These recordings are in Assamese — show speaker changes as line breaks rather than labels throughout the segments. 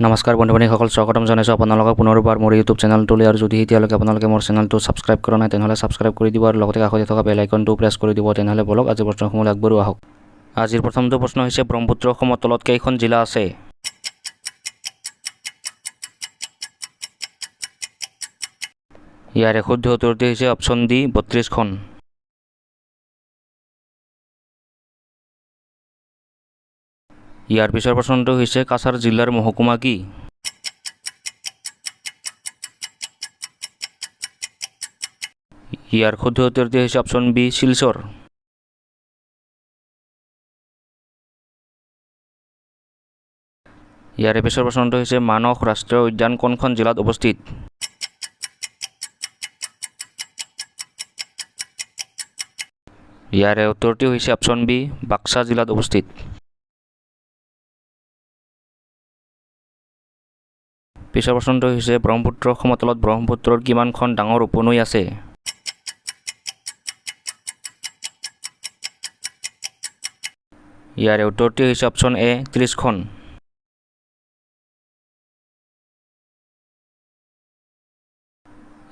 নমস্কাৰ বন্ধু বান্ধৱীসকল, স্বাগতম জনাইছোঁ আপোনালোকক পুনৰবাৰ মোৰ ইউটিউব চেনেলটোলৈ। আৰু যদি এতিয়ালৈকে আপোনালোকে মোৰ চেনেলটো ছাবস্ক্ৰাইব কৰা নাই, তেনেহ'লে ছাবস্ক্ৰাইব কৰি দিব আৰু লগতে কাষতে থকা বেল আইকনটো প্ৰেছ কৰি দিব। তেনেহ'লে বলক, আজি প্ৰশ্নসমূহ আগবঢ়োৱা আহক। আজিৰ প্ৰথমটো প্ৰশ্ন হৈছে, ব্ৰহ্মপুত্ৰ সমতলত কেইখন জিলা আছে? ইয়াৰে শুদ্ধ উত্তৰটি হৈছে অপশ্যন ডি, 32খন। ইয়াৰ পিছৰ প্ৰশ্নটো হৈছে, কাছাৰ জিলাৰ মহকুমা কি? ইয়াৰ শুদ্ধ উত্তৰটি হৈছে অপশ্যন বি, শিলচৰ। ইয়াৰে পিছৰ প্ৰশ্নটো হৈছে, মানস ৰাষ্ট্ৰীয় উদ্যান কোনখন জিলাত অৱস্থিত? ইয়াৰে উত্তৰটি হৈছে অপশ্যন বি, বাক্সা জিলাত অৱস্থিত। পিছৰ প্ৰশ্নটো হৈছে, ব্ৰহ্মপুত্ৰ সমতলত ব্ৰহ্মপুত্ৰৰ কিমানখন ডাঙৰ উপনৈ আছে? ইয়াৰে উত্তৰটি হৈছে অপশ্যন এ, 30খন।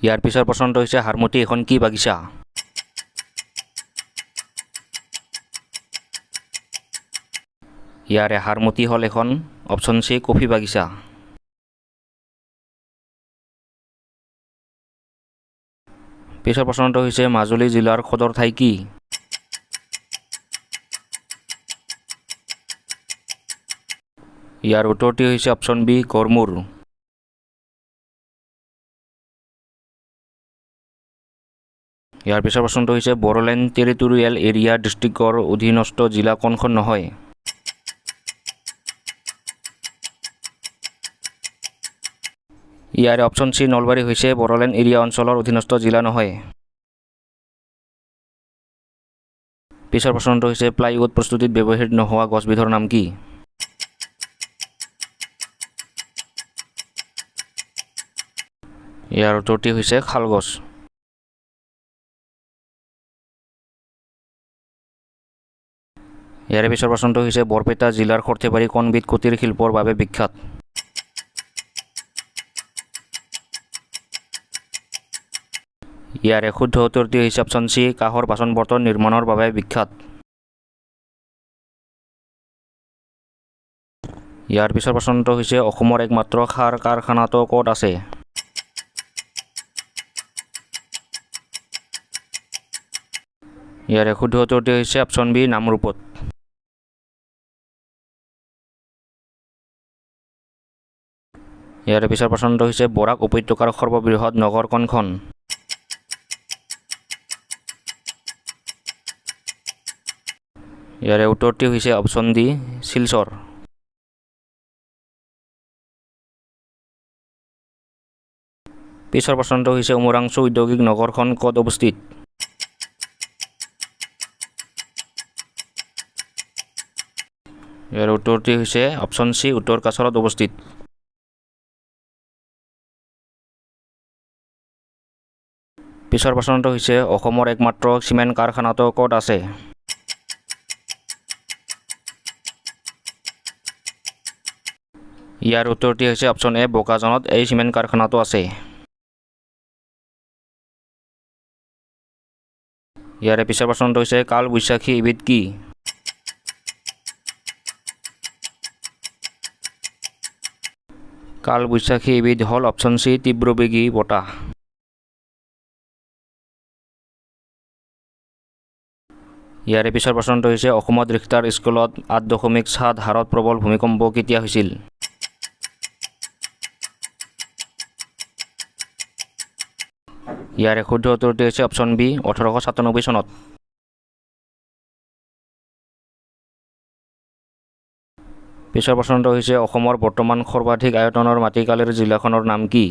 ইয়াৰ পিছৰ প্ৰশ্নটো হৈছে, হাৰমতী এখন কি বাগিচা? ইয়াৰে হাৰমতী হ'ল এখন অপশ্যন চি, কফি বাগিচা। পিছৰ প্ৰশ্নটো হৈছে, মাজুলী জিলাৰ সদৰ ঠাই কি? ইয়াৰ উত্তৰটি হৈছে অপশ্যন বি, গড়মূৰ। ইয়াৰ পিছৰ প্ৰশ্নটো হৈছে, বড়োলেণ্ড টেৰিটৰিয়েল এৰিয়া ডিষ্ট্ৰিক্টৰ অধীনস্থ জিলা কোনখন নহয়? ইয়াৰে অপশ্যন চি, নলবাৰী হৈছে বড়োলেণ্ড এৰিয়া অঞ্চলৰ অধীনস্থ জিলা নহয়। পিছৰ প্ৰশ্নটো হৈছে, প্লাইউড প্ৰস্তুতিত ব্যৱহৃত নোহোৱা গছবিধৰ নাম কি? ইয়াৰ উত্তৰটি হৈছে শাল গছ। ইয়াৰে পিছৰ প্ৰশ্নটো হৈছে, বৰপেটা জিলাৰ সৰ্থেবাৰী কোনবিধ কুটীৰ শিল্পৰ বাবে বিখ্যাত? ইয়াৰে শুদ্ধ উত্তৰটি হৈছে অপশ্যন চি, কাঁহৰ বাচন বৰ্তন নিৰ্মাণৰ বাবে বিখ্যাত। ইয়াৰ পিছৰ প্ৰশ্নটো হৈছে, অসমৰ একমাত্ৰ সাৰ কাৰখানাটো ক'ত আছে? ইয়াৰে শুদ্ধ উত্তৰটি হৈছে অপশ্যন বি, নামৰূপত। ইয়াৰে পিছৰ প্ৰশ্নটো হৈছে, বৰাক উপত্যকাৰ সৰ্ববৃহৎ নগৰ কোনখন? ইয়াৰে উত্তৰটি হৈছে অপশ্যন ডি, শিলচৰ। পিছৰ প্ৰশ্নটো হৈছে, উমৰাংচু ঔদ্যোগিক নগৰখন ক'ত অৱস্থিত? ইয়াৰ উত্তৰটি হৈছে অপশ্যন চি, উত্তৰ কাছাৰত অৱস্থিত। পিছৰ প্ৰশ্নটো হৈছে, অসমৰ একমাত্ৰ চিমেণ্ট কাৰখানাটো ক'ত আছে? ইয়াৰ উত্তৰটি হৈছে অপশ্যন এ, বোকাজানত এই চিমেণ্ট কাৰখানাটো আছে। ইয়াৰে পিছৰ প্ৰশ্নটো হৈছে, কাল বৈশাখী এবিধ কি? কাল বৈশাখী এবিধ হ'ল অপশ্যন চি, তীব্ৰবেগী বতাহ। ইয়াৰে পিছৰ প্ৰশ্নটো হৈছে, অসমত ৰিখটাৰ স্কেলত 8.7 হাৰত প্ৰবল ভূমিকম্প কেতিয়া হৈছিল? ইয়াৰে শুদ্ধ উত্তৰটি হৈছে অপশ্যন বি, 1897 চনত। পিছৰ প্ৰশ্নটো হৈছে, অসমৰ বৰ্তমান সৰ্বাধিক আয়তনৰ মাটিকালিৰ জিলাখনৰ নাম কি?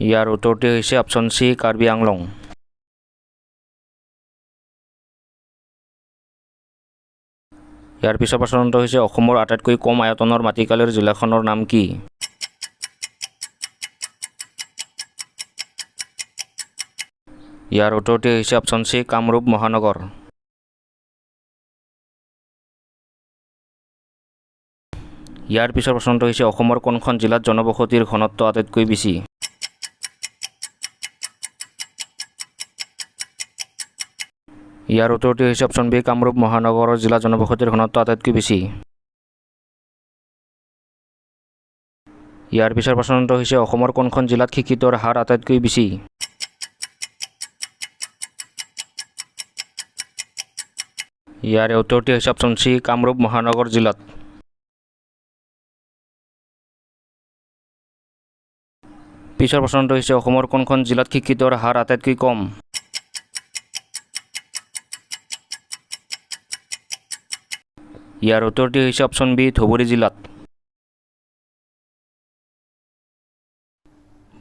ইয়াৰ উত্তৰটি হৈছে অপশ্যন চি, কাৰ্বি আংলং। ইয়াৰ পিছৰ প্ৰশ্নটো হৈছে, অসমৰ আটাইতকৈ কম আয়তনৰ মাটিকালিৰ জিলাখনৰ নাম কি? ইয়াৰ উত্তৰটি হৈছে অপশ্যন চি, কামৰূপ মহানগৰ। ইয়াৰ পিছৰ প্ৰশ্নটো হৈছে, অসমৰ কোনখন জিলাত জনবসতিৰ ঘনত্ব আটাইতকৈ বেছি? ইয়াৰ উত্তৰটি হৈছে অপশ্যন বি, কামৰূপ মহানগৰৰ জিলাত জনবসতিৰ ঘনত্ব আটাইতকৈ বেছি। ইয়াৰ পিছৰ প্ৰশ্নটো হৈছে, অসমৰ কোনখন জিলাত শিক্ষিতৰ হাৰ আটাইতকৈ বেছি? ইয়াৰে উত্তৰটি হৈছে অপশ্যন চি, কামৰূপ মহানগৰ জিলাত। পিছৰ প্ৰশ্নটো হৈছে, অসমৰ কোনখন জিলাত শিক্ষিতৰ হাৰ আটাইতকৈ কম? ইয়াৰ উত্তৰটি হৈছে অপশ্যন বি, ধুবুৰী জিলাত।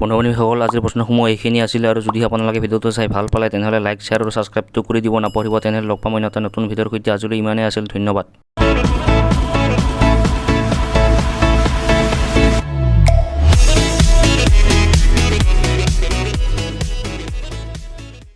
বন্ধু বান্ধৱীসকল, আজিৰ প্ৰশ্নসমূহ এইখিনি আছিলে আৰু যদি আপোনালোকে ভিডিঅ'টো চাই ভাল পালে, তেনেহ'লে লাইক, শ্বেয়াৰ আৰু ছাবস্ক্ৰাইবটো কৰি দিব নাপাহৰিব। তেনেহ'লে লগ পাম অন্য এটা নতুন ভিডিঅ'ৰ সৈতে। আজিলৈ ইমানেই আছিল, ধন্যবাদ।